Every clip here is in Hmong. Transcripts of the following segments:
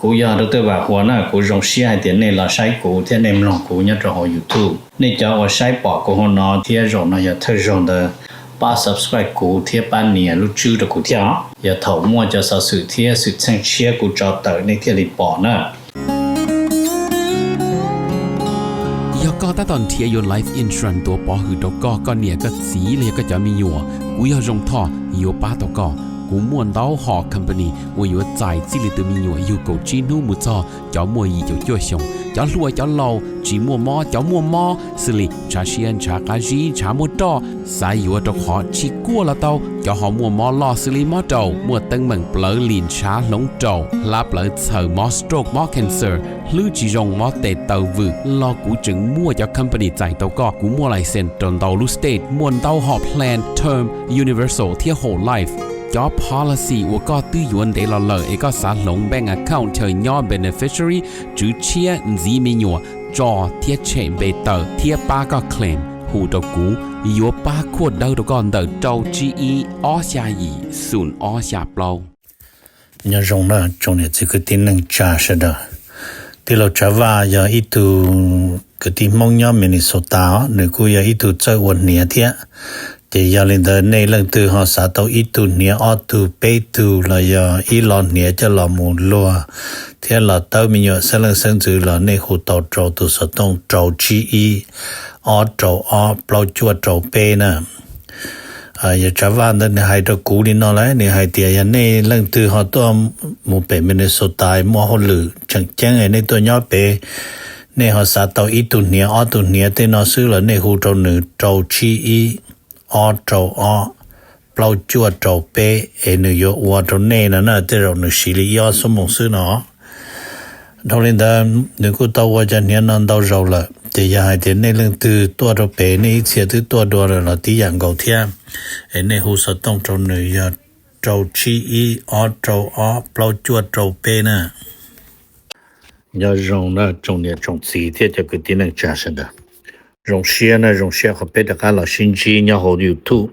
Kuv yog Dr. Vam Huas na, kuv zoo siab hais tias nej los saib kuv thiab nej mloog kuv nyob rau hauv YouTube. Nej cov uas saib pom kuv hauv no thiab zaum no yog thawj zaug ntawd, pab subscribe kuv thiab pab nias lub tswb rau kuv thiab os. Yog thaum muaj cov xov xwm thiab xwm txheej tshiab kuv tso tawm nej thiaj li pom na. Yog koj tab tom nrhiav yuav life insurance tuav pov hwm rau koj, koj niam koj txiv los yog koj cov me nyuam, kuv yog Zoo Thoj yuav pab tau koj. Kuv muaj ntau hom company uas yuav txais txij li tus me nyuam yug kaum tsib hnub mus txog cov muaj yim caum cuaj xyoos, cov hluas cov laus, tsis muaj mob cov muaj mob, xws li ntshav siab ntshav qab zib ntshav muaj roj, xav yuav rau qhov tsis kuaj los tau, cov ho muaj mob loj xws li mob raum, muaj teeb meem plawv lim ntshav hloov raum, hlab plawv txhaws, mob stroke mob cancer, hlwb tsis zoo mob tes taw vwm los kuv tseem muaj cov company txais tau koj. Kuv muaj license rau ntau lub state, muaj ntau hom plan term, universal thiab whole life. Cov policy uas koj twb yuav ntev los lawm es koj xav hloov bank account chaw nyob beneficiary, tswv tshiab, ntxiv me nyuam, tso thiab tshem npe tawm thiab pab koj claim, hu rau kuv, yuav pab khuaj dawb rau koj ntawm rau tsib ib ob xya yim xoom ob xya plaub. Nyob zoo na tsoom niam txiv kwv tij neej tsa sawv daws. Tij laug Tsav Vaj yog ib tug kwv tij Hmoob nyob Minnesota os, nws kuj yog ib tug txawj ua hniav thiab. Ces yog li ntawd nej leej twg ho xav tau ib tug hniav ob tug peb tug los yog ib lo hniav coj los mus luag thiab los tawb me nyuam xeeb leej xeeb ntxwv los nej hu tau rau tus xov tooj rau tsib ib ob rau ob plaub cuaj rau peb na. Yog Tsav Vaj ntawd nws hais rau kuv li no lawm, nws hais tias yog nej leej twg ho tuaj mus pem Minnesota muaj hauj lwm tseem ceeb nej tuaj nyob pem, nej ho xav tau ib tug hniav ob tug hniav tej no xwb los nej hu rau nws rau tsib ib ob rau ob plaub cuaj rau peb es nws yuav ua rau nej no na, tej zaum nws siv li ib ob xuab moos xwb no. Dhau li ntawd nws kuj tau ua cov hniav no ntau zaus lawm, ces yog hais tias nej leej twg tuaj rau pem nej ib txhia twb tuaj dua lawm los tib yam nkaus thiab, es nej hu xov tooj rau nws yog rau tsib ib ob rau ob plaub cuaj rau peb na. Nyob zoo na tsoom niam tsoom txiv thiab cov kwv tij neej tsa sawv daws. Zoo siab na, zoo siab qhov peb rov qab los sib ntsib nyob hauv YouTube.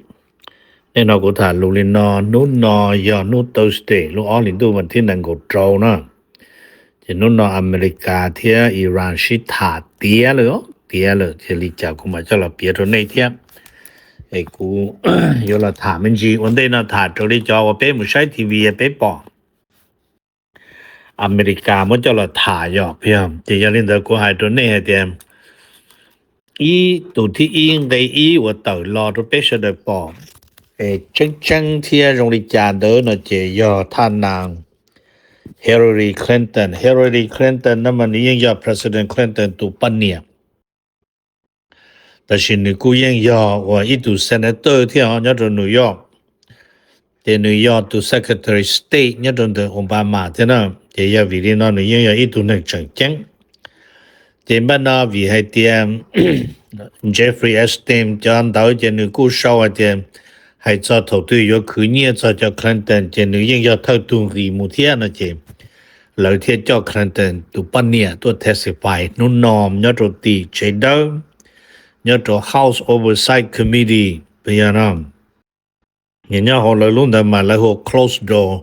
Nim no kuv tham lus li no, hnub no yog hnub Thursday lub ob hlis ntuj vas thib nees nkaum rau na. Ces hnub no Amelikas thiab Iran sib tham tiav lawm, tiav lawm, ces li cas kuv mam coj los piav rau nej thiab. Es kuv yuav los tham me ntsis, ua ntej no tham raws li cov uas peb mus saib T V peb pom Amelikas muab coj los tham yom. Ces yog li ntawd kuv hais rau nej hais tias ib tus thib ib nqe ib uas tawm los rau peb sawv daws pom es tseeb tseeb thiab zoo li cas ntawd no ces yog thaj nas Hillary Clinton. Hillary Clinton no mas nws yeej yog President Clinton tus poj niam, tab sis nws kuj yeej yog uas ib tug senator thiab nyob rau New York. Ces nws yog tus Secretary State nyob rau ntawm Obama thiab na. Ces yog vim li no nws yeej yog ib tug neeg tseem ceeb. Ces npaj no vim hais tias Jeffrey Epstein cov ntawd ces nws kuj sau hais tias hais txog thaum twg yuav khwv nyiaj txog cov Clinton ces nws yeej yog thawj tug nqis mus thiab no ces lawv thiaj coj Clinton tus poj niam tuaj testify hnub no nyob rau tim tsev dawb, nyob rau House Oversight Committee. Yog no nyob hauv lawv lub ntawd mas lawv hu closed door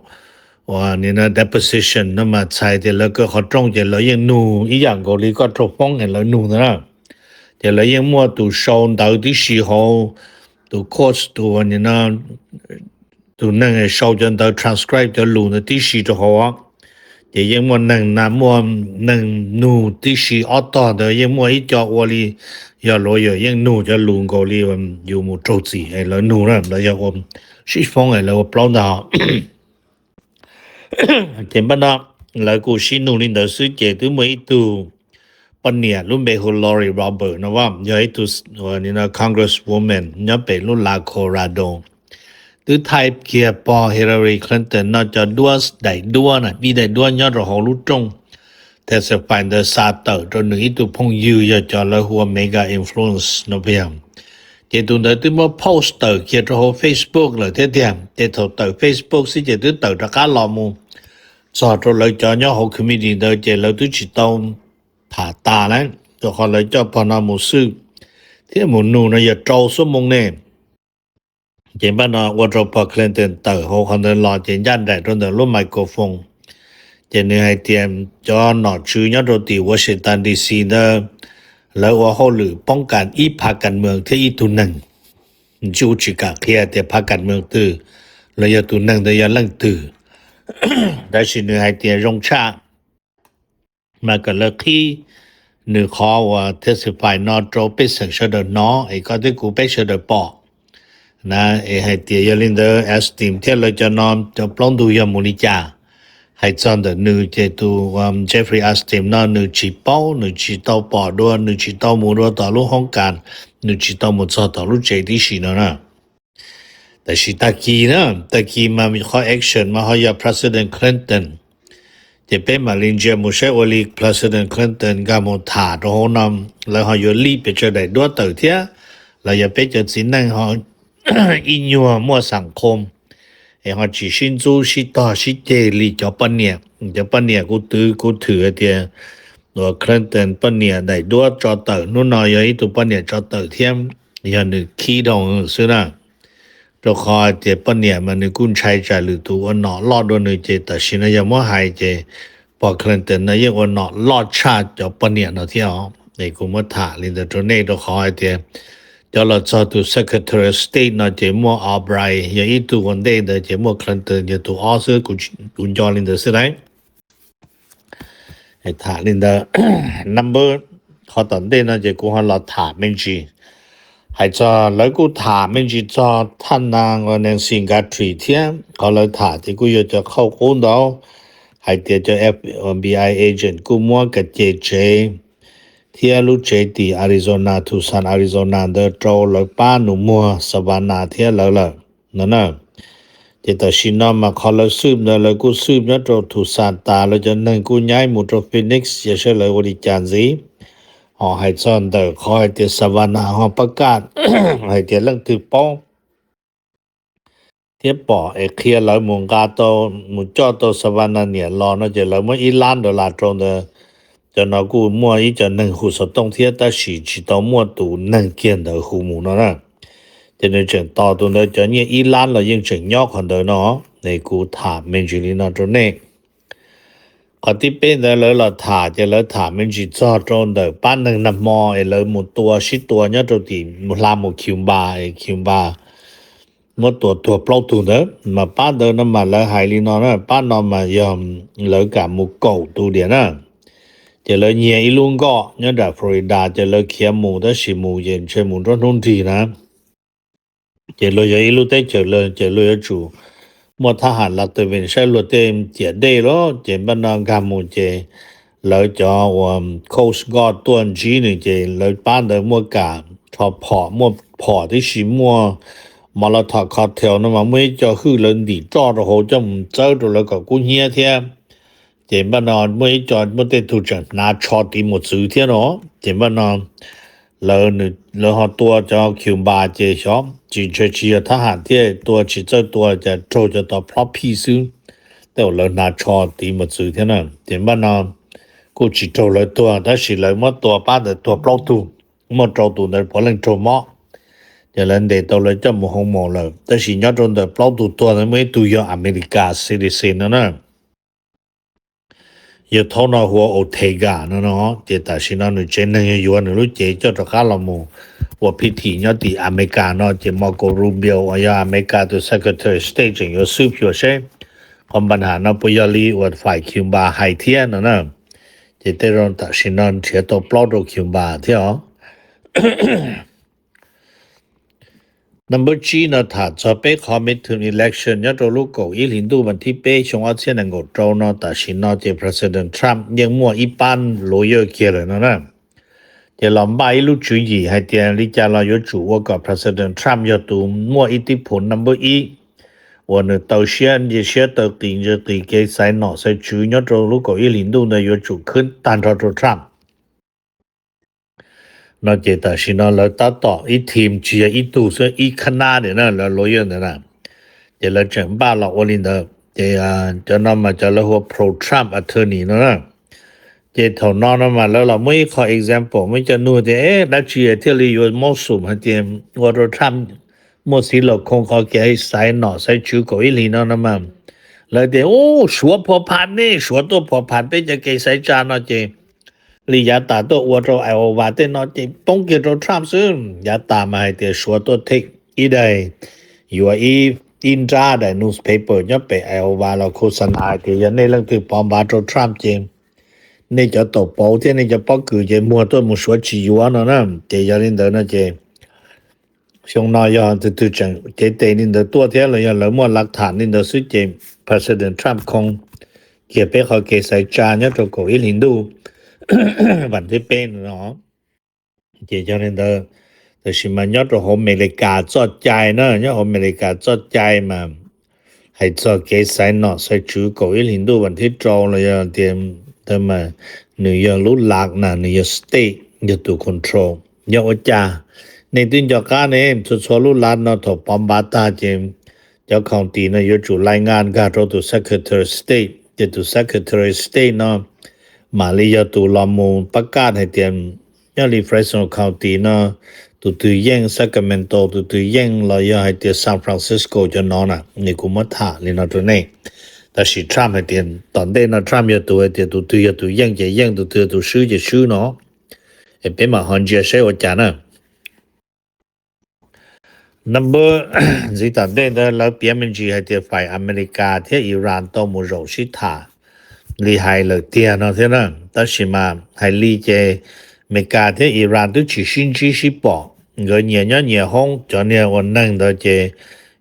uas deposition no mas txhais tias lawv kaw qhov rooj ces lawv yeej nug ib yam nkaus li koj rau foob es lawv nug ntawd na. Ces lawv yeej muaj tus sau ntawv tib si hauv, tus court, tus tus neeg sau cov ntawv transcribe cov lus ntawd tib si rau hauv. Ces yeej muaj neeg na, muaj neeg nug tib si ob tog ntawd yeej muaj ib co ua li yog lawyer yeej nug cov lus nkaus li yus mus raug txim es lawv nug na, lawv yog ua sib foob es lawv ua plaub ntag. Ces npaj no lawv kuj sib nug li ntawd xwb ces twb muaj ib tug poj niam lub npe hu Lori Roberts no, yog ib tug Congresswoman nyob pem lub lav Colorado, twb thaij kiag pog Hillary Clinton no cov duab, daim duab na, ib daim duab nyob rau hauv lub rooj testify ntawd xa tawm rau nws ib tug phooj ywg yog cov lawv hu ua mega influence no. Ces tus ntawd twb muab post tawm kiag rau hauv Facebook lawm thiab tiag. Ces thaum tawm Facebook xwb ces twb tawm rov qab los mus txog rau lawv cov nyob hauv committee ntawd ces lawv twb tsis tau tham tas lawm, rau qhov lawv coj pog no mus xwb thiab mus nug no yog rau xuab moos ne. Ces npaj no ua rau pog Clinton tawm hauv qhov ntawd los ces ncaj nraim rau ntawm lub microphone, Ces nws hais tias cov nom tswv nyob rau tim Washington D C ntawd, lawv ua hauj lwm poob kas ib phav kas mees thiab ib tug neeg. Nws tsis kam qhia tias phav kas mees twg los yog tus neeg ntawd yog leej twg, tab sis nws hais tias zoo tshaj mas kom lawv qhib nws qhov uas testify no rau pej xeem sawv daws hnov es koj thiab kuv peb sawv daws pom na. Es hais tias yog li ntawd Epstein thiab lawv cov no cov plaub ntug yog mus li cas. Hais txog ntawm nws ces tus Jeffrey Epstein no nws tsis paub, nws tsis tau pom dua, nws tsis tau mus dua tom lub hoob kas, nws tsis tau mus txog tom lub tsev tib si no na. Tab sis tag kis na, tag kis mas qhov action mas ho yog President Clinton. Ces peb mam li ntsia mus saib ua li President Clinton nkag mus tham rau hauv no, lawv ho yuav lij pes tsawg daim duab tawm thiab, los yog peb cov txiv neej ho ib nyuag muaj xam khoo es ho tsis sib ntxub sib tog sib ceg li cov poj niam. Cov poj niam kuv twv kuv thwm hais tias uas Clinton poj niam daim duab tso tawm hnub no yog ib tug poj niam tso tawm thiab, yog nws khib dhau xwb na. Rau qhov hais tias poj niam mas nws kuj ntshai tsam lwm tus ua nom loj dua nws, ces tam sim no yog muab hais ces pog Clinton no yeej ua nom loj tshaj cov poj niam no thiab os. Es kuv muab tham li ntawd rau nej rau qhov hais tias cov los txog tus Secretary of State no ces muaj Albright yog ib tug ua ntej ntawd, ces muaj Clinton yog tus ob xwb, kuv nco li ntawd xwb lauj. Tham li ntawd, number, qhov tom ntej no ces kuv ho los tham me ntsis. Hais txog lawv kuj tham me ntsis txog thaj nas uas Nancy Guthrie thiab, qhov lawv tham ces kuj yog cov qhauj qub ntau, hais tias cov F B I agent kuj muab ka ce tsev thiab lub tsev tim Arizona, Tucson, Arizona ntawd rau lawv pab nus muag Savannah thiab lawv lawm no na. Ces tam sim no mas qhov lawv xwb ntawd lawv kuj xwb nyob rau Tucson tas, lawv cov neeg kuj nyaib mus rau Phoenix, ces saib lawv ua li cas ntxiv. Ho hais txog ntawm qhov hais tias Savannah ho pab kaj hais tias leej twg paub thiab pom es qhia lawv mus nqa tau, mus coj tau Savannah niam los no ces lawv muab ib lab dollar rau ntawd. Cov no kuj muaj ib co neeg hu xov tooj thiab tab sis tsis tau muaj tus neeg kiag ntawd hu mus no na. Ces nws tseem tos tus ntawd cov nyiaj ib lab los yeej tseem nyob qhov ntawd no. Es kuv tham me ntsis li no rau nej. Qhov thib peb ntawd lawv los tham ces lawv tham me ntsis txog rau ntawm pab neeg nag hmo es lawv mus tua sib tua nyob rau tim hla mus Cuba es Cuba muab tua tuag plaub tug ntawd. Mas pab ntawd no mas lawv hais li no na, pab no mas yog lawv kam mus kaum tus diam na. Ces lawv nyiag ib lub nkoj nyob nram Florida ces lawv khiav mus tab sis mus ces ntshe mus nruab hnub nrig na. Ces luag yog ib lub teb chaws lawm ces luag yuav tsum muaj thab ham las tas vim saib luag tej ciam dej lawm. Ces npaj no nkag mus ces lawv cov uas Coast Guard tuaj ntsib nws ces lawv pab ntawd muaj kam rho phom, muaj phom tib si, muaj Molotov cocktail no mas muaj ib co hwj lawv ntim roj rau hauv coj mus txawb rau lawv kom kub hnyiab thiab. Ces npaj no muaj ib co, muaj tej tug tseem hnav tsho tiv mos txwv thiab no. Ces npaj no lawv, lawv ho tua cov Cuba ces xyov tsis, ntshe tsis yog thab ham thiab, tua tsis txawj tua cas raug cov tod plob phij xwb. Tej uas lawv hnav tsho tiv mos txwv thiab na. Ces npaj no kuj tsis raug lawv tuag tab sis lawv muab tua pab ntawd tuag plaub tug, muaj rau tus ntawd puav leej raug mob. Ces lawv ntes tau lawv coj mus hoo maum lawm tab sis nyob rau ntawm plaub tug tuag ntawd muaj ib tug yog America citizen no na. Yog thaum no hu ua Ortega no no, ces tam sim no nws tsev neeg yog yuav nws lub cev coj rov qab los mus ua phij thim nyob tim Amelikas no. Ces Marco Rubio uas yog Amelikas tus Secretary of State tseem yuav xub xyuas seb qhov npaj ham no puas yog li uas fai Cuba hais thiab no na. Ces tej zaum tam sim no nrhiav tau plaub rau Cuba thiab os. Number tsib no tham txog peb qhov midterm election nyob rau lub kaum ib hlis ntuj vas thib peb xyoo ob txhiab nees nkaum rau no. Tam sim no ces President Trump yeej muaj ib pab lawyer kiag lawm no na. Ces los npaj ib lub tswv yim hais tias li cas los yuav tsum ua kom President Trump yog tus muaj ib tib phu number ib uas nws taw siab ntsia siab taw qis ntsia qis kev xaiv nom xaiv tswv nyob rau lub kaum ib hlis ntuj ntawd yuav tsum khwb tag nrho rau Trump no. Ces tam sim no lawv tab tom ib team tsis yog ib tug xwb, ib khab nab diam na, lawv lawyer ntawd na. Ces lawv tseem npaj los ua li ntawd. Ces cov no mas cov lawv hu ua pro Trump attorney no na. Ces thaum no no mas lawv los muab ib qho example, muab ib co nug tias dab tsi thiaj li yuav mob xum hais tias ua rau Trump muaj xiv laus khoo qhov kev xaiv nom xaiv tswv kaum ib hlis no no mas Lawv tias, u, Suav phua phas ne, Suav tuaj phua phas peb cov kev xaiv tsa no ces li yav tas tuaj ua rau Iowa tej no ces poob kiag rau Trump xwb. Yav tas mas hais tias Suav tuaj take ib daim, yuav ib, ib nrab daim newspaper nyob pem Iowa los khos xa na hais tias yog nej leej twg pov npav rau Trump ces nej cov tau pauv thiab nej cov pob kws ces muag tuaj mus Suav tsis yuav no na. Ces yog li ntawd no ces xyoo no yog tus twg tseem cev tes li ntawd tuaj thiab los yog lawv muaj lav tham li ntawd xwb ces President Trump khoo kiag peb qhov kev xaiv tsa nyob rau kaum ib hlis ntuj vas thib peb no. Ces yog li ntawd, tab sis mas nyob rau hauv Amelikas txoj cai na, nyob hauv Amelikas txoj cai mas hais txog kev xaiv nom xaiv tswv kaum ib hlis ntuj vas thib rau los yog tias ntawd mas nws yog lub lav na, nws yog state, yog tus control. Yog ua cas nej twb nco qab ne, txhua txhua lub lav no thaum pov npav tag ces cov county no yuav tsum lais ngas nkag rau tus Secretary State, ces tus Secretary State no mam li yog tus los mus pab kaj hais tias nyob li Fresno County no tus twg yeej, Sacramento tus twg yeej los yog hais tias San Francisco cov no na, nws kuv muab tham li no rau nej. Tab sis Trump hais tias tom ntej no Trump yog tus hais tias tus twg yog tus yeej ces yeej, tus twg yog tus swb ces swb no. Es peb mam ho ntsia saib ua cas na. Number, ntxiv tom ntej ntawd lawv piav me ntsis hais tias fais Amelikas thiab Iran tau mus zaum sib tham li hais lawm tiag no thiab na. Tab sis mas hais li ces Amelikas thiab Iran twb tsis sib ntsib sib pom, nkawd nyias nyob nyias hoob. Cov niag ua neeg ntawd ces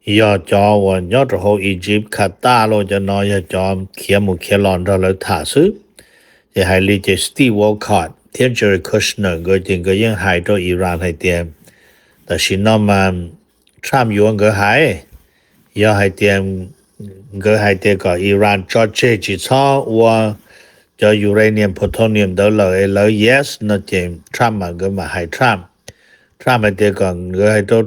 yog cov uas nyob rau hauv Egypt, Qatar los cov no yog cov khiav mus khiav los nrog lawv tham xwb. Ces hais li ces Steve Wolford thiab Jared Kushner nkawd ces nkawd yeej hais rau Iran hais tias tam sim no mas Trump yuav nkawd hais, yog hais tias nkawd hais tias kom Iran tso tseg tsis txhob ua cov uranium plutonium ntawd lawm es lawv yes no ces Trump mas nkawd mam hais Trump. Trump hais tias kom nkawd hais rau,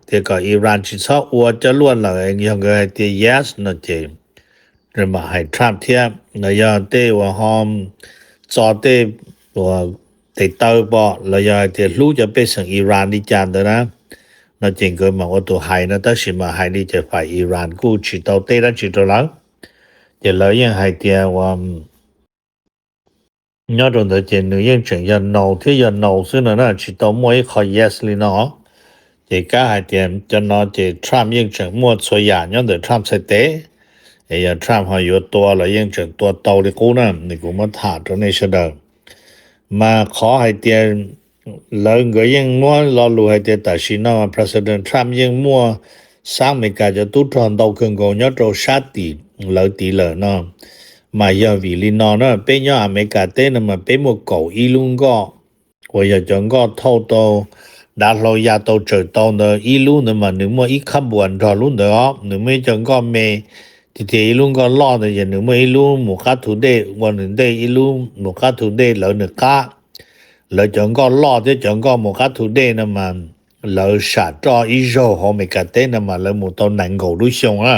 tias kom Iran tsis txhob ua cov luaj lawm, yog nkawd hais tias yes no ces mam hais Trump thiab. Los yog tej uas ho txo tej uas tes taw pom los yog hais tias hlub cov pej xeem Iran li cas ntawd na, no ces nkawd mam ua tus hais no. Tab sis mas hais li ces fais Iran kuj tsis tau teb dab tsi rau lawv. Ces lawv yeej hais tias uas nyob rau ntawd ces nws yeej tseem yog no thiab yog no xwb no na, tsis tau muaj ib qho yes li no. Ces kab hais tias cov no ces Trump yeej tseem muaj txhua yam nyob ntawm Trump txhais tes, es yog Trump ho yuav tua los yeej tseem tua tau li qub na, nws kuv muab tham rau nej sawv daws. Mas qhov hais tias lawv nkawd yeej muab lo lus hais tias tam sim no President Trump yeej muaj xab Amelikas cov tub rog ntau kawg nkaus nyob rau sab tim lawv tid lawm no. Mas yog vim li no na, peb nyob Amelikas teb no mas peb muaj kaum ib lub nkoj uas yog cov nkoj thauj tau dav hlau ya tau tsawm tau ntawd, ib lub ntawd mas nws muaj ib khab npuas nrog lub ntawd os, nws muaj ib co nkoj me tiag tiag, ib lub nkoj loj ntawd ces nws muaj ib lub mus qab thu dej ua nws ntej, ib lub mus qab thu dej lawv nws qab. Lawv cov nkoj loj thiab cov nkoj mus qab thu dej no mas lawv sam roj ib zaug hauv Amelikas teb no mas lawv mus tau nees nkaum lub xyoo na,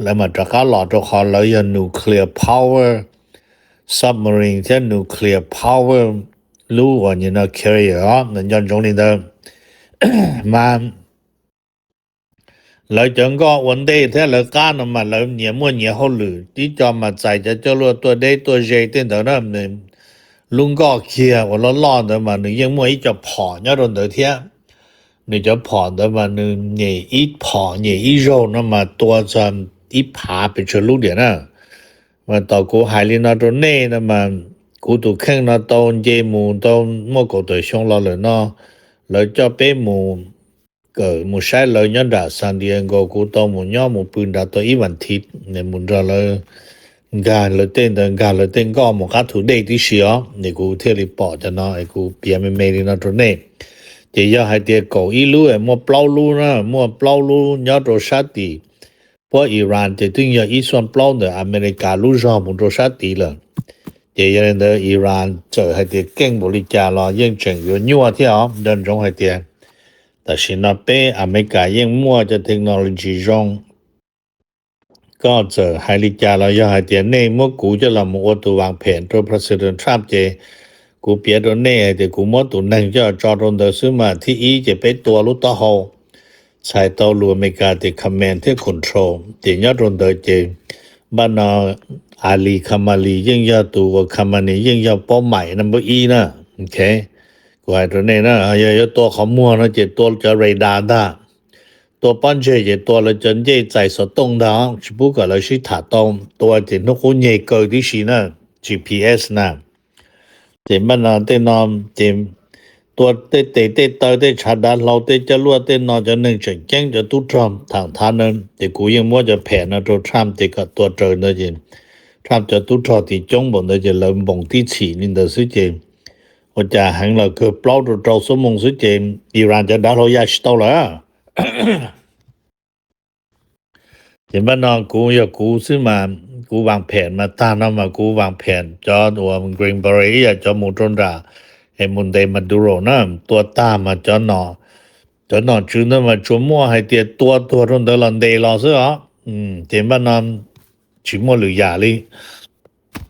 lawv mam rov qab los, rau qhov lawv yog nuclear power submarine thiab nuclear power lub uas nyuam no carrier os, nco ntsoov li ntawd. Mas lawv cov nkoj ua ntej thiab lawv qab no mas lawv nyias muaj nyias hauj lwm, tib co mas txais cov coj luaj tuaj deb tuaj ze tej ntawd na. Lub nkoj kiag uas loj loj ntawd mas nws yeej muaj ib co phom nyob rau ntawd thiab. Nws cov phom ntawd mas nws nyem ib phom nyem ib zaug no mas tua txog ib phav pes tsawg lub diam na. Mas tom kuv hais li no rau nej no mas kuv tus kheej no tau nce mus tau muaj kaum tawm xyoo los lawm no, lawv coj peb mus kawm mus saib lawv nyob nram San Diego, kuv tau mus nyob mus pw nrad tau ib vas thiv, mus nrog lawv nkag lawv tej ntawd, nkag lawv tej nkoj mus qab thu dej tib si os, es kuv thiaj li pom cov no es kuv piav me me li no rau nej. Ces yog hais tias kaum ib lub es muaj plaub lub na, muaj plaub lub nyob rau sab tim puab Iran ces twb yog ib xuaj plaub ntawm Amelikas lub zog mus rau sab tid lawm. Ces yog li ntawd Iran txawm hais tias keej npaum li cas los yeej tseem yuav nyuaj thiab os. Nco ntsoov hais tias tam sim no peb Amelikas yeej muaj cov technology zoo. Koj txawm hais li cas los yog hais tias nej muab kuv coj los mus ua tus vas phem rau President Trump ces kuv piav rau nej hais tias kuv muab tus neeg coj tso rau ntawd xwb mas thib ib ces peb tua lub taub hau, txhais tau lus Amelikas tias command thiab control, ces nyob rau ntawd ces Npaj no Ali Khamenei yeej yog tus uas Khamenei yeej yog paub maim number ib na. Ok, kuv hais rau nej na, yog yuav tua qhov muag no ces tua cov radar ntag, tua pob ntseg ces tua lawv cov ncej txais xov tooj ntag, tsis pub kom lawv sib tham tau, tua ces hnub qub nyeg kaw tib si na, G P S na. Ces npaj no tej no ces tua tej tes tej taw tej tshav dav hlau tej coj luaj tej no cov neeg tseem ceeb cov tub rog tham thav na, ces kuv yeej muab cov phem no rau Trump ces kom tua raws ntawd ces Trump cov tub rog tim coob npaum ntawd ces lawv npoos tib txhim li ntawd xwb ces ua cas heev los kawg plaub rau rau xuab moos xwb ces Iran cov dav hlau ya tsis tau lawm. Ces npaj no kuv yog kuv xwb mas kuv vaam phem mas tag no mas kuv vaam phem cov uas Green Beret ib yam cov mus rau nram es mus ntes Maduro na, tua tag mas cov nom tswv ntawd mas tsuas muaj hais tias tua tuag rau ntawd los ntes los xwb os. Ces npaj no tsis muaj lwm yam li.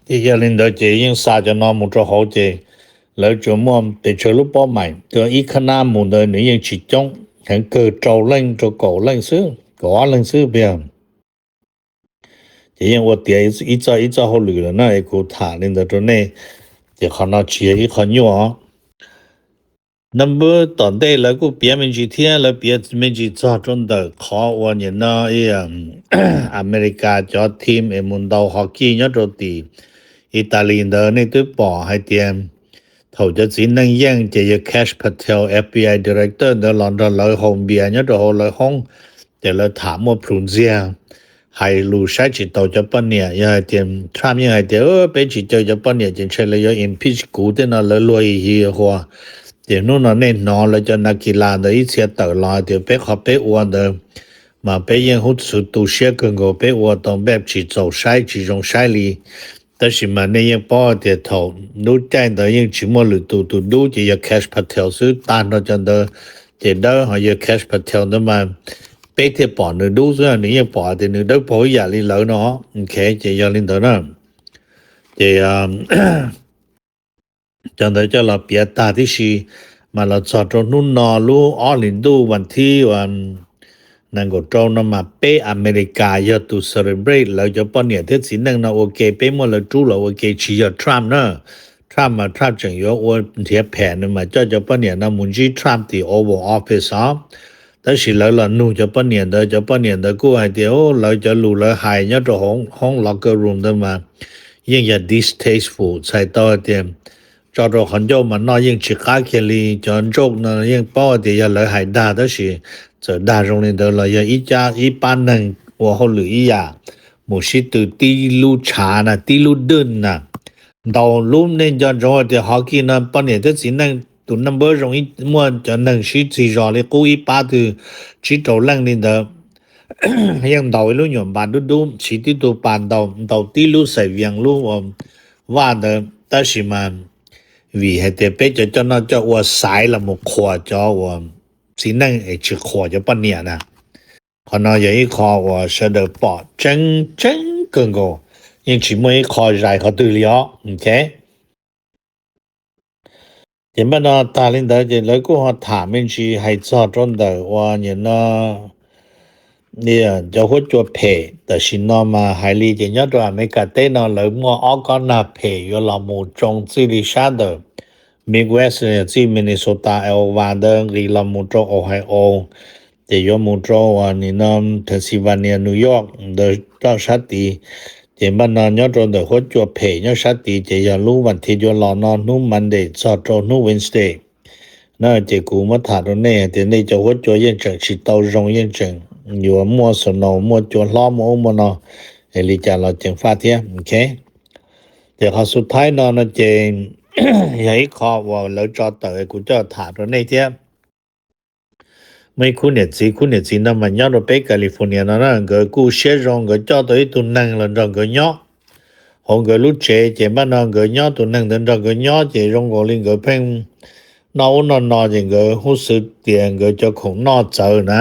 Ces yog li ntawd ces yeej xa cov no mus rau hauv ces lawv tsuas muaj pes tsawg lub pob maim, ib khab nab mus ntawd nws yeej tsis coob, heev kawg rau leej rau kaum leej xwb, kaum ob leej xwb tiag. Ces yeej ua tiav ib txoj ib txoj hauj lwm lawm na, es kuv tham li ntawd rau nej, ces qhov no tsis yog ib qho nyuaj. Nab npawb tom ntej lawv kuj piav me ntsis thiab, lawv piav me ntsis txog rau ntawm qhov uas nim no Amelikas cov team es mus ntaus hockey nyob rau tim Italy ntawd, nej twb pom hais tias thaum cov txiv neej yeej ces yawg Kash Patel, F B I director ntawd los nrog lawv haus npias nyob rau hauv lawv hoob, ces lawv tham muaj plhus ntxiag, hais lus saib tsis taus cov poj niam. Yog hais tias Trump yeej hais tias peb tsis caw cov poj niam ces ntshe lawv yuav impeach kuv tej no, lawv luag ib yam huas. Ces hnub no nej hnov lawv cov nas kis las ntawd ib txhia tawm los hais tias peb qhov peb ua ntawd mas peb yeej hub xwv tu siab kawg nkaus, peb ua tau npaj tsis txaus saib tsis zoo saib li. Tab sis mas nej yeej paub tias thaum lub caij ntawd yeej tsis muaj lwm tus, tus dub ces yog Kash Patel xwb, tag nrho cov ntawd ces dawb, ho yog Kash Patel ntawd mas peb thiaj pom nws dub xwb, nws yeej pom tias nws dawb paug ib yam li lawv no. Ok, ces yog li ntawd na. Ces cov ntawd coj los piav tag tib si, mas los txog rau hnub no lub ob hlis ntuj vas thib nees nkaum rau no mas peb Amelikas yog tus celebrate lawv cov poj niam thiab txiv neej no ua ke, peb muab lawv rub los ua ke, tsis yog Trump na. Trump mas Trump tseem yuav ua nrhiav phem, nws mas coj cov poj niam no mus ntsib Trump tim Oval Office os. Tab sis lawv los nug cov poj niam ntawd, cov poj niam ntawd kuj hais tias lawv cov lus lawv hais nyob rau hoob locker room ntawd mas yeej yog distasteful, txhais tau hais tias tso rau qhov ncauj mas noj yeej tsis qab kiag li. Cov joke no yeej paub tias yog lawv hais dag, tab sis txawm dag zoo li ntawd los yog ib pab neeg ua hauj lwm ib yam mus sib tw tib lub tshav na, tib lub dwj na. Ntaus lub, nej nco ntsoov hais tias hockey no poj niam thiab txiv neej tus naj npawb zoo, muaj cov neeg sib txig zos li qub ib pab twg tsib rau leej li ntawd, yeej ntaus ib lub nyuam npas dub dub, siv tib tug pas ntaus, ntaus tib lub xais vias lub vaj ntawd. Tab sis mas vim hais tias peb cov coj noj coj ua xaiv los mus qhuas cov uas txiv neej es tsis qhuas cov poj niam na. Qhov no yog ib qho uas sawv daws pom tseeb tseeb kawg nkaus, yeej tsis muaj ib qho zais qhov twg li os. Ok, ces npaj no tag li ntawd ces lawv kuj ho tham me ntsis hais txog rau ntawm uas nim no cov huab cua phem. Tam sim no mas hais li ces nyob rau Amelikas teb no lawv muaj ob kob nag phem yuav los mus tsoo txij li sab ntawm Midwest, txij Minnesota, Iowa ntawd nqis los mus rau Ohio, ces yuav mus rau uas nim no Pennsylvania, New York ntawd roj sab tid. Ces npaj no nyob rau ntawm huab cua phem nyob sab tid ces yog lub vas thiv yuav los no, hnub Monday txog rau hnub Wednesday na. Ces kuv muab tham rau nej tias nej cov huab cua yeej tseem tsis tau zoo, yeej tseem yuav muaj snow, muaj cua hlob, muaj ub muaj no, es li cas los ceev faj thiab. Ok, ces qhov xub thawj no no ces yog ib qho uas lawv tso tawm kuv coj tham rau nej thiab. Muaj ib khub niam txiv, khub niam txiv no mas nyob rau peb California no na, nkawd kuj siab zoo, nkawd coj tau ib tug neeg los nrog nkawd nyob hauv nkawd lub tsev. Ces npaj no nkawd nyob tus neeg ntawd nrog nkawd nyob ces zoo nkaus li nkawd pheej noj ub noj no ces nkawd hub xwv tias nkawd cov khoom noj txawv na.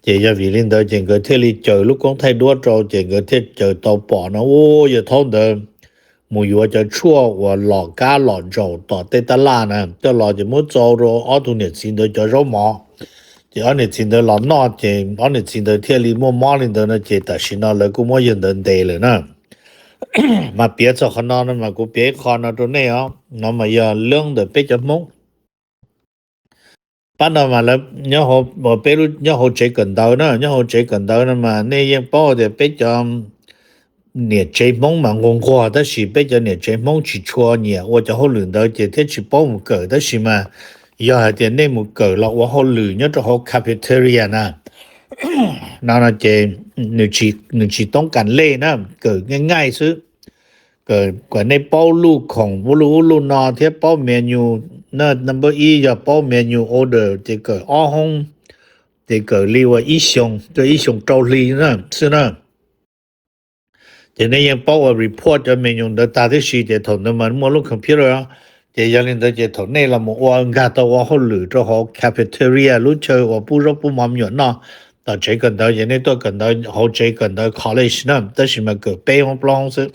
Ces yog vim li ntawd ces nkawd thiaj li caws lub koob thaij duab rau ces nkawd thiaj caws tau pom no ua yawg thaub ntawd mus yuav cov tshuaj uas lom kab lom ntsaum tom tej tab laj na coj los ces muab txau rau ob tug niam txiv ntawd cov zaub mov. Ces ob niam txiv ntawd los noj ces ob niam txiv ntawd thiaj li muaj mob li ntawd no ces tam sim no lawv kuj muab yawg ntawd ntes lawm na. Mas piav txog qhov no no mas kuv piav ib qho no rau nej os, no mas yog lub ntawm peb cov Hmoob. Pab no mas lawv nyob hauv tsev kawm ntawv na, nyob hauv tsev kawm ntawv no mas nej yeej paub tias peb cov niam tsev Hmoob mas nquag nquag, tab sis peb cov niam tsev Hmoob tsis tshua nyiam ua cov hauj lwm ntawd ces thiaj tsis paub mus kawm, tab sis mas yog hais tias nej mus kawm los ua hauj lwm nyob rau hauv cafeteria na, no no ces nws tsis toob kas lej na, kawm nqaij nqaij xwb. Kawm kom nej paub luj khoom ub luj ub luj no thiab paub menu, number ib yog paub menu order ces kawm ob hoob, ces kawm li ua ib xyoo, ib xyoo rau hli xwb na. Ces nej yeej paub ua report cov menu ntawd tag tib si, ces thaum ntawd mas muaj lub computer, ces yog li ntawd ces thaum nej los mus ua nkag tau ua hauj lwm rau hauv cafeteria, lub chaw uas pub zaub pub mov me nyuam noj tom tsev kawm ntawv, ces nej tuaj kawm ntawv hauv tsev kawm ntawv college na, tab sis mas kawm peb hoob plaub hoob xwb.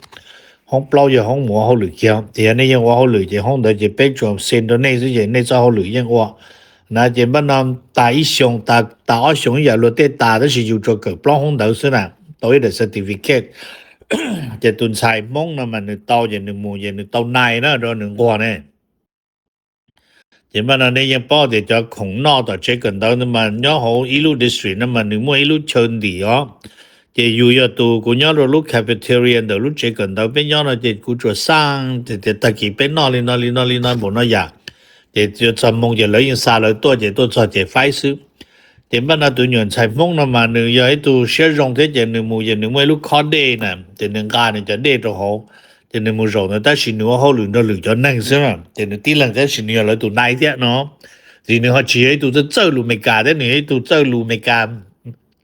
Hoob plaub yog hoob mus ua hauj lwm kiag, ces yog nej yeej ua hauj lwm ces hoob ntawd ces peb tsuas send rau nej xwb ces nej txoj hauj lwm yeej ua na. Ces npaj no tas ib xyoos, tas ob xyoos ib yam luag tej tas, tab sis yus tsuas kawm plaub hoob ntawd xwb na, tau ib daim certificate. Ces tus ntxhais Hmoob no mas nws tau, ces nws mus ces nws tau nine na rau nws nquag ne. Ces npaj no nej yeej paub tias cov khoom noj tom tsev kawm ntawv no mas nyob hauv ib lub district no mas nws muaj ib lub chaw ntim os. Ces yus yog tus, kuv nyob rau lub cafeteria ntawm lub tsev kawm ntawv peb nyob no ces kuv tsuas xaj tias tag kis peb noj li no li no li no npaum no yam. Ces txog moo ces lawv yeej xa lawv tuaj, ces tuaj txog ces faib xwb. Ces npaj no tus nyuam ntxhais Hmoob no mas nws yog ib tug siab zoo thiab, ces nws mus ces nws muaj ib lub khob dej na, ces nws nqa nws cov dej rau hauv, ces nws mus zaum ntawd, tab sis nws ua hauj lwm nrog lwm cov neeg xwb na, ces nws tib leeg, tab sis nws yog lawv tus nai thiab no. Ces nws ho tsis yog ib tug txawj txawj lus Amelikas thiab, nws yog ib tug txawj lus Amelikas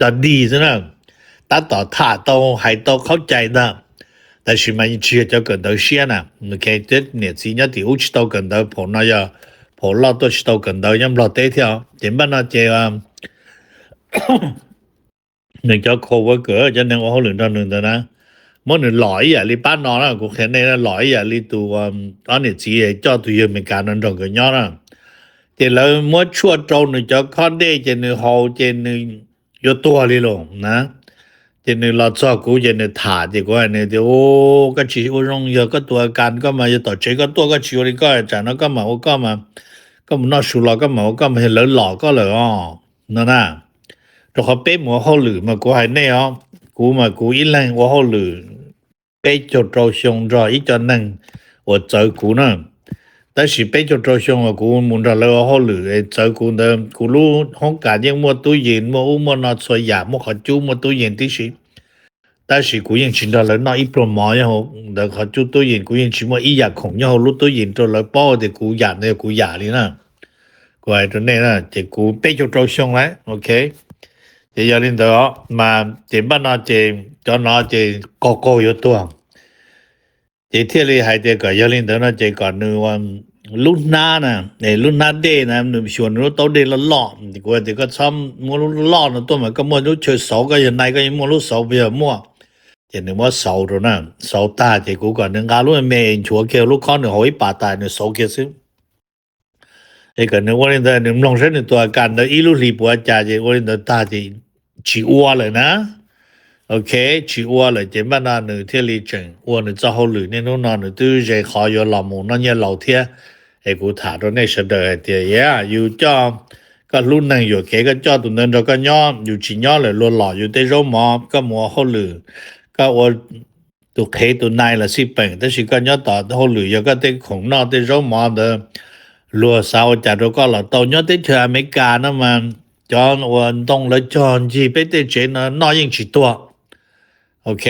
cov dig xwb na, tab tom tham tau hais tau khaub cai ntag. Tab sis mas tsis yog cov kawm ntawv siab na, thiab niam txiv nyob tim ub tsis tau kawm ntawv, phaum no yog phaum loj tuaj tsis tau kawm ntawv nyob Nplog teb thiab. Ces npaj no ces nws cov coworker, cov neeg ua hauj lwm nrog nws ntawd na, muab nws lom ib yam li pab no na, kuv qhia nej, lom ib yam li tus ob niam txiv coj tus yawg Amelikas no nrog nkawd nyob na. Ces lawv muab tshuaj rau nws cov khob dej ces nws haus ces nws yuav tuag li los na. Ces nws los txog kuv ces nws tham, ces kuv hais nws tias, Koj tsis ua zoo, yog koj tus a kas koj mas yog tom tsev koj tuaj koj tsis ua li koj, tsam no koj mam ua koj mas, koj mus noj su los koj mam ua koj mas yog lawv lom koj lawm os, no na. Rau qhov peb mus ua hauj lwm mas kuv hais nej os, kuv mas kuv ib leeg ua hauj lwm peb caug rau xyoo nrog ib co neeg uas txawv kuv na. Tab sis peb caug rau xyoo uas kuv mus nrog lawv ua hauj lwm txawv kuv ntawd, kuv lub hoob kas yeej muaj tub yees, muaj ub muaj no txhua yam, muaj qhov cub muaj tub yees tib si. Tab sis kuv yeej tsis nrog lawv noj ib pluag mov ntawd, qhov cub tub yees kuv yeej tsis muaj ib yam khoom nyob hauv lub tub yees rau lawv paub tias kuv yam ntawd yog kuv yam li na. Kuv hais rau nej na, ces kuv peb caug rau xyoo lawm, ok. Ces yog li ntawd os, mas ces npaj no ces cov no ces qaug qaug yuav tuag. Ces thiaj li hais tias kom yog li ntawd no ces kom nws lub hnab na, lub hnab dej na, nws xyuas nws lub taub dej loj loj, kuv hais tias koj txhob muab lub loj no tuaj mas koj muaj lub chaw xauv, koj yog nai koj yeej muaj lub xauv puas yog? Muaj. Ces nws muab xauv rau na, xauv tag ces kuv kom nws nqa lub me nchuav kiag lub khob nws haus ib pas tas nws xauv kiag xwb. Es kom nws ua li ntawd, nws mloog saib nws tus a kas ntawd ib lub hlis puas ua cas, ces ua li ntawd tag ces tsis ua lawm na. Ok, tsis ua lawm ces npaj no nws thiaj li tseem ua nws txoj hauj lwm. Niaj hnub no nws twb ze qhov yuav los mus noj nyiaj laus thiab. Es kuv tham rau nej sawv daws hais tias, yus coj, koj hlub neeg yuam kev, koj coj tus ntawd nrog koj nyob, yus tsis nyob lawm luag lom yus tej zaub mov, koj mus ua hauj lwm, koj ua tus qhev tus nai los xij peem, tab sis koj nyob tom hauj lwm yog koj tej khoom noj tej zaub mov ntawd luag xav ua cas rau koj los tau. Nyob teb chaws Amelikas no mas cov uas ntoo lawv cog ncig peb tej tsev no noj yeej tsis tuag. Ok,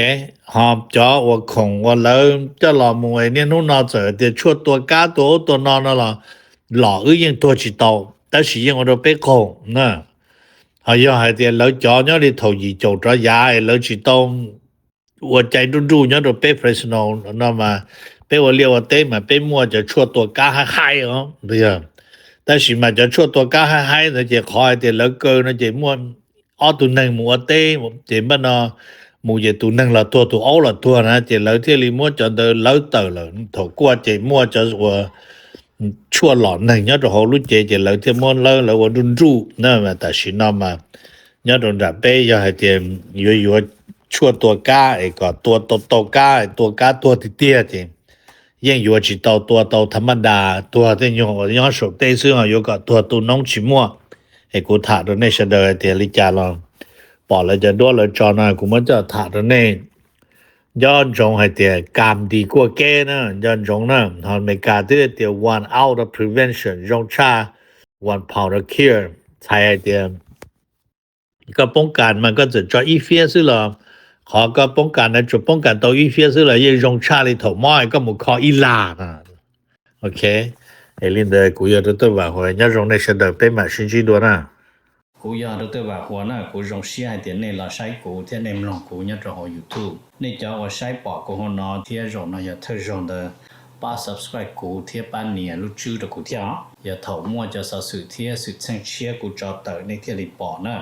ho cov uas khoom uas lawv coj los mus niaj hnub no txawm tias tshuaj tua kab tua ub tua no no los lom wb yeej tuag tsis tau, tab sis yeej ua rau peb qaug na. Ho yog hais tias lawv cov nyob li thaum yim caum rov yav es lawv tsis tau ua cai nruj nruj nyob rau peb Fresno no mas peb ua liaj ua teb mas peb muaj cov tshuaj tua kab haib haib os. Tab sis mas cov tshuaj tua kab haib haib ntawd ces qhov hais tias lawv kaw no ces muaj ob tug neeg mus ua teb ces npaj no mus ces tus neeg los tuag tus aub los tuag na, ces lawv thiaj li muab cov ntawd lawv tawm lawm. Thaum kuaj ces muaj cov uas tshuaj lom neeg nyob rau hauv lub cev ces lawv thiaj muab lawv lawv ua nruj nruj na. Tam sim no mas nyob rau nram peb yog hais tias yuav yuav tshuaj tua kab es kom tua tau tau kab, tua kab tuag tiag tiag ces yeej yuav tsis tau tua tau tha maj das, tuag tej nyuag uas nyob saum teb xwb, ho yuav kom tuag tu noob tsis muaj. Es kuv tham rau nej sawv daws hais tias li cas los pom lawv cov duab lawv tso no kuv muab coj tham rau nej. Nco ntsoov hais tias kam ntis kuaj keb na, nco ntsoov na. Ho Amelikas twb tias one ounce of prevention zoo tshaj one pound of cure. Txhais hais tias koj poob kas mas koj txawm tso ib fiab xwb los qhov koj poob kas na tsuas poob kas tau ib fiab xwb los yeej zoo tshaj li thaum mob koj mus kho ib lag no. Ok, es li ntawd kuv yog Dr. Vam Huas, nyob zoo nej sawv daws, peb mam sib ntsib dua na. Kuv yog Dr. Vam Huas na, kuv zoo siab hais tias nej los saib kuv thiab nej mloog kuv nyob rau hauv YouTube. Nej cov uas saib pom kuv hauv no thiab zaum no yog thawj zaug ntawd, pab subscribe kuv thiab pab nias lub tswb rau kuv thiab os. Yog thaum muaj cov xov xwm thiab xwm txheej tshiab kuv tso tawm nej thiaj li pom na.